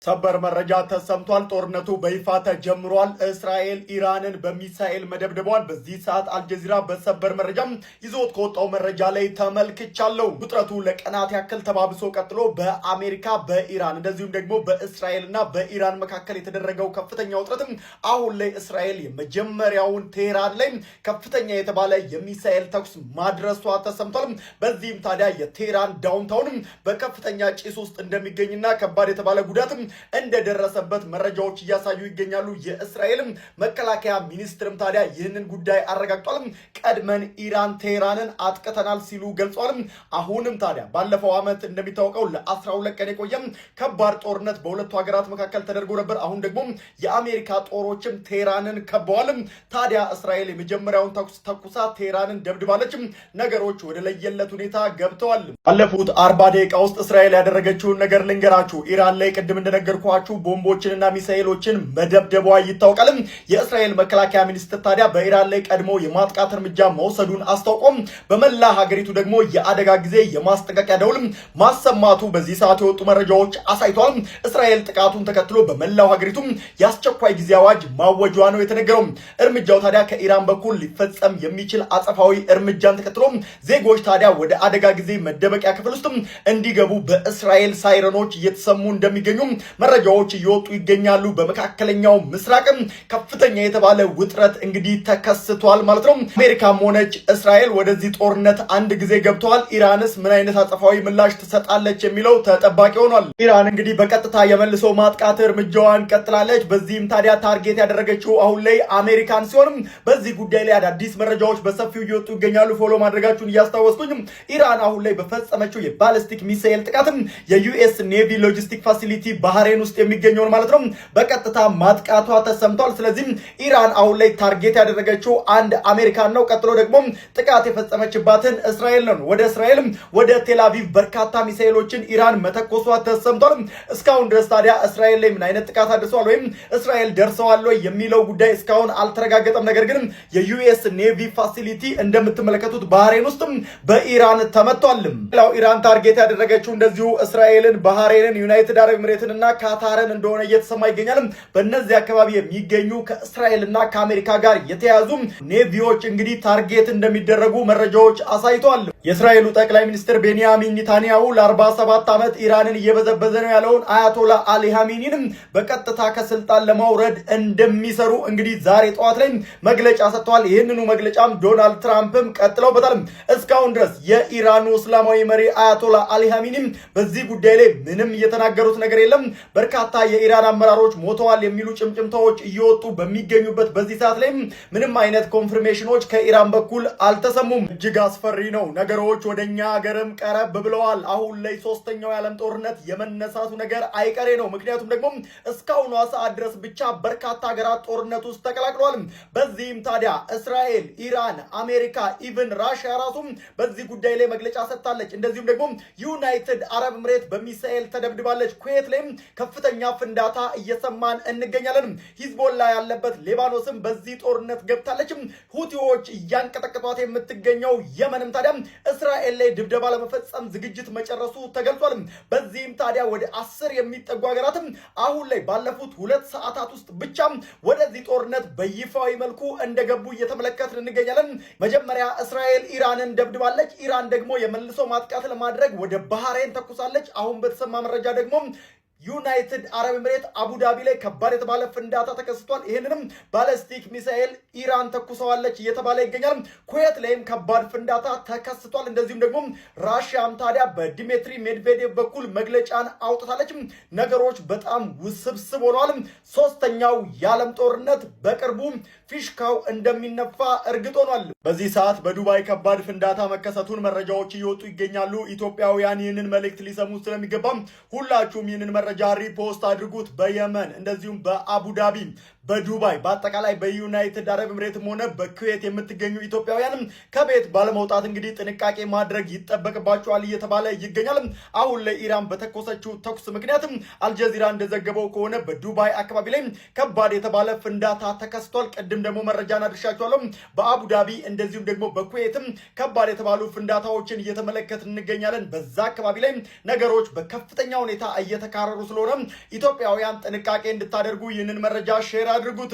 ሰበር መረጃ ተሰምቷል። ጦርነቱ በይፋ ተጀምሯል። እስራኤል ኢራንን በሚሳኤል መደብደቧን በዚህ ሰዓት አልጀዚራ በሰበር መረጃም ይዞት ከወጣው መረጃ ላይ ተመልክቻለሁ። ውጥረቱ ለቀናት ያክል ተባብሶ ቀጥሎ በአሜሪካ፣ በኢራን፣ እንደዚሁም ደግሞ በእስራኤል እና በኢራን መካከል የተደረገው ከፍተኛ ውጥረትም አሁን ላይ እስራኤል የመጀመሪያውን ቴህራን ላይ ከፍተኛ የተባለ የሚሳኤል ተኩስ ማድረሷ ተሰምቷል። በዚህም ታዲያ የቴህራን downtown ም በከፍተኛ ጭስ ውስጥ እንደሚገኝና ከባድ የተባለ ጉዳትም እንደደረሰበት መረጃዎች እያሳዩ ይገኛሉ። የእስራኤልም መከላከያ ሚኒስትርም ታዲያ ይህንን ጉዳይ አረጋግጧል። ቀድመን ኢራን ቴህራንን አጥቅተናል ሲሉ ገልጿል። አሁንም ታዲያ ባለፈው ዓመት እንደሚታወቀው ለ12 ቀን የቆየም ከባድ ጦርነት በሁለቱ ሀገራት መካከል ተደርጎ ነበር። አሁን ደግሞ የአሜሪካ ጦሮችም ቴህራንን ከበዋል። ታዲያ እስራኤል የመጀመሪያውን ተኩስ ተኩሳ ቴህራንን ደብድባለች። ነገሮች ወደ ለየለት ሁኔታ ገብተዋል። ባለፉት 40 ደቂቃ ውስጥ እስራኤል ያደረገችውን ነገር ልንገራችሁ። ኢራን ላይ ቅድም እንደነገርኳችሁ ቦምቦችንና ሚሳኤሎችን መደብደቧ ይታወቃል። የእስራኤል መከላከያ ሚኒስትር ታዲያ በኢራን ላይ ቀድሞ የማጥቃት እርምጃ መውሰዱን አስታውቆም በመላ ሀገሪቱ ደግሞ የአደጋ ጊዜ የማስጠንቀቂያ ደውልም ማሰማቱ በዚህ ሰዓት የወጡ መረጃዎች አሳይቷል። እስራኤል ጥቃቱን ተከትሎ በመላው ሀገሪቱ የአስቸኳይ ጊዜ አዋጅ ማወጇ ነው የተነገረው። እርምጃው ታዲያ ከኢራን በኩል ሊፈጸም የሚችል አጸፋዊ እርምጃን ተከትሎ ዜጎች ታዲያ ወደ አደጋ ጊዜ መደበቂያ ክፍል ውስጥ እንዲገቡ በእስራኤል ሳይረኖች እየተሰሙ እንደሚገኙ መረጃዎች እየወጡ ይገኛሉ። በመካከለኛው ምስራቅም ከፍተኛ የተባለ ውጥረት እንግዲህ ተከስቷል ማለት ነው። አሜሪካም ሆነች እስራኤል ወደዚህ ጦርነት አንድ ጊዜ ገብተዋል። ኢራንስ ምን አይነት አጸፋዊ ምላሽ ትሰጣለች የሚለው ተጠባቂ ሆኗል። ኢራን እንግዲህ በቀጥታ የመልሶ ማጥቃት እርምጃዋን ቀጥላለች። በዚህም ታዲያ target ያደረገችው አሁን ላይ አሜሪካን ሲሆንም በዚህ ጉዳይ ላይ አዳዲስ መረጃዎች በሰፊው እየወጡ ይገኛሉ። Follow ማድረጋችሁን እያስታወስኩኝ፣ ኢራን አሁን ላይ በፈጸመችው የባለስቲክ ሚሳኤል ጥቃትም የ US Navy logistic facility ባህሬን ውስጥ የሚገኘውን ማለት ነው በቀጥታ ማጥቃቷ ተሰምቷል። ስለዚህም ኢራን አሁን ላይ target ያደረገችው አንድ አሜሪካን ነው። ቀጥሎ ደግሞ ጥቃት የፈጸመችባትን እስራኤል ነው። ወደ እስራኤልም ወደ ቴልአቪቭ በርካታ ሚሳኤሎችን ኢራን መተኮሷ ተሰምቷል። እስካሁን ድረስ ታዲያ እስራኤል ላይ ምን አይነት ጥቃት አድርሰዋል ወይም እስራኤል ደርሰዋል ወይ የሚለው ጉዳይ እስካሁን አልተረጋገጠም። ነገር ግን የ US Navy facility እንደምትመለከቱት ባህሬን ውስጥም በኢራን ተመቷል። ሌላው ኢራን target ያደረገችው እንደዚሁ እስራኤልን፣ ባህሬንን፣ ዩናይትድ አረብ ኤምሬትን እና ካታርን እንደሆነ እየተሰማ ይገኛል። በእነዚህ አካባቢ የሚገኙ ከእስራኤል እና ከአሜሪካ ጋር የተያዙ navy ዎች እንግዲህ target እንደሚደረጉ መረጃዎች አሳይተዋል። የእስራኤሉ ጠቅላይ ሚኒስትር ቤንያሚን ኔታንያሁ ለ47 ዓመት ኢራንን እየበዘበዘ ነው ያለውን አያቶላ አሊ ኻሜኒንም በቀጥታ ከስልጣን ለማውረድ እንደሚሰሩ እንግዲህ ዛሬ ጠዋት ላይ መግለጫ ሰጥተዋል። ይህንኑ መግለጫም ዶናልድ ትራምፕም ቀጥለውበታል። እስካሁን ድረስ የኢራኑ እስላማዊ መሪ አያቶላ አሊ ኻሜኒም በዚህ ጉዳይ ላይ ምንም እየተናገሩት ነገር የለም። በርካታ የኢራን አመራሮች ሞተዋል የሚሉ ጭምጭምታዎች እየወጡ በሚገኙበት በዚህ ሰዓት ላይ ምንም አይነት confirmation ኖች ከኢራን በኩል አልተሰሙም። እጅግ አስፈሪ ነው። ነገሮች ወደ እኛ ሀገርም ቀረብ ብለዋል። አሁን ላይ ሶስተኛው የዓለም ጦርነት የመነሳቱ ነገር አይቀሬ ነው። ምክንያቱም ደግሞ እስካሁኗ ሰዓት ድረስ ብቻ በርካታ ሀገራት ጦርነት ውስጥ ተቀላቅለዋል። በዚህም ታዲያ እስራኤል፣ ኢራን፣ አሜሪካ፣ even ራሽያ ራሱም በዚህ ጉዳይ ላይ መግለጫ ሰጥታለች። እንደዚሁም ደግሞ ዩናይትድ አረብ ኤምሬት በሚሳኤል ተደብድባለች። ኩዌት ላይም ከፍተኛ ፍንዳታ እየሰማን እንገኛለን። ሂዝቦላ ያለበት ሌባኖስም በዚህ ጦርነት ገብታለች። ሁቲዎች እያንቀጠቀጧት የምትገኘው የመንም ታዲያ እስራኤል ላይ ድብደባ ለመፈጸም ዝግጅት መጨረሱ ተገልጿል። በዚህም ታዲያ ወደ 10 የሚጠጉ ሀገራትም አሁን ላይ ባለፉት 2 ሰዓታት ውስጥ ብቻ ወደዚህ ጦርነት በይፋዊ መልኩ እንደገቡ እየተመለከትን እንገኛለን። መጀመሪያ እስራኤል ኢራንን ደብድባለች። ኢራን ደግሞ የመልሶ ማጥቃት ለማድረግ ወደ ባህሬን ተኩሳለች። አሁን በተሰማ መረጃ ደግሞ ዩናይትድ አረብ ኤምሬት አቡዳቢ ላይ ከባድ የተባለ ፍንዳታ ተከስቷል። ይህንንም ባለስቲክ ሚሳኤል ኢራን ተኩሰዋለች እየተባለ ይገኛል። ኩዌት ላይም ከባድ ፍንዳታ ተከስቷል። እንደዚሁም ደግሞ ራሽያም ታዲያ በዲሜትሪ ሜድቬዴቭ በኩል መግለጫን አውጥታለች። ነገሮች በጣም ውስብስብ ሆነዋል። ሶስተኛው የዓለም ጦርነት በቅርቡ ፊሽካው እንደሚነፋ እርግጥ ሆኗል። በዚህ ሰዓት በዱባይ ከባድ ፍንዳታ መከሰቱን መረጃዎች እየወጡ ይገኛሉ። ኢትዮጵያውያን ይህንን መልእክት ሊሰሙ ስለሚገባም ሁላችሁም ይህንን መረጃ repost አድርጉት። በየመን እንደዚሁም በአቡዳቢ በዱባይ፣ በአጠቃላይ በዩናይትድ አረብ ኤምሬትም ሆነ በኩዌት የምትገኙ ኢትዮጵያውያን ከቤት ባለመውጣት እንግዲህ ጥንቃቄ ማድረግ ይጠበቅባቸዋል እየተባለ ይገኛል። አሁን ላይ ኢራን በተኮሰችው ተኩስ ምክንያትም አልጀዚራ እንደዘገበው ከሆነ በዱባይ አካባቢ ላይ ከባድ የተባለ ፍንዳታ ተከስቷል። ቅድም ደግሞ መረጃን አድርሻችኋለሁ። በአቡዳቢ እንደዚሁም ደግሞ በኩዌትም ከባድ የተባሉ ፍንዳታዎችን እየተመለከትን እንገኛለን። በዛ አካባቢ ላይ ነገሮች በከፍተኛ ሁኔታ እየተካረሩ ስለሆነ ኢትዮጵያውያን ጥንቃቄ እንድታደርጉ ይህንን መረጃ share አድርጉት።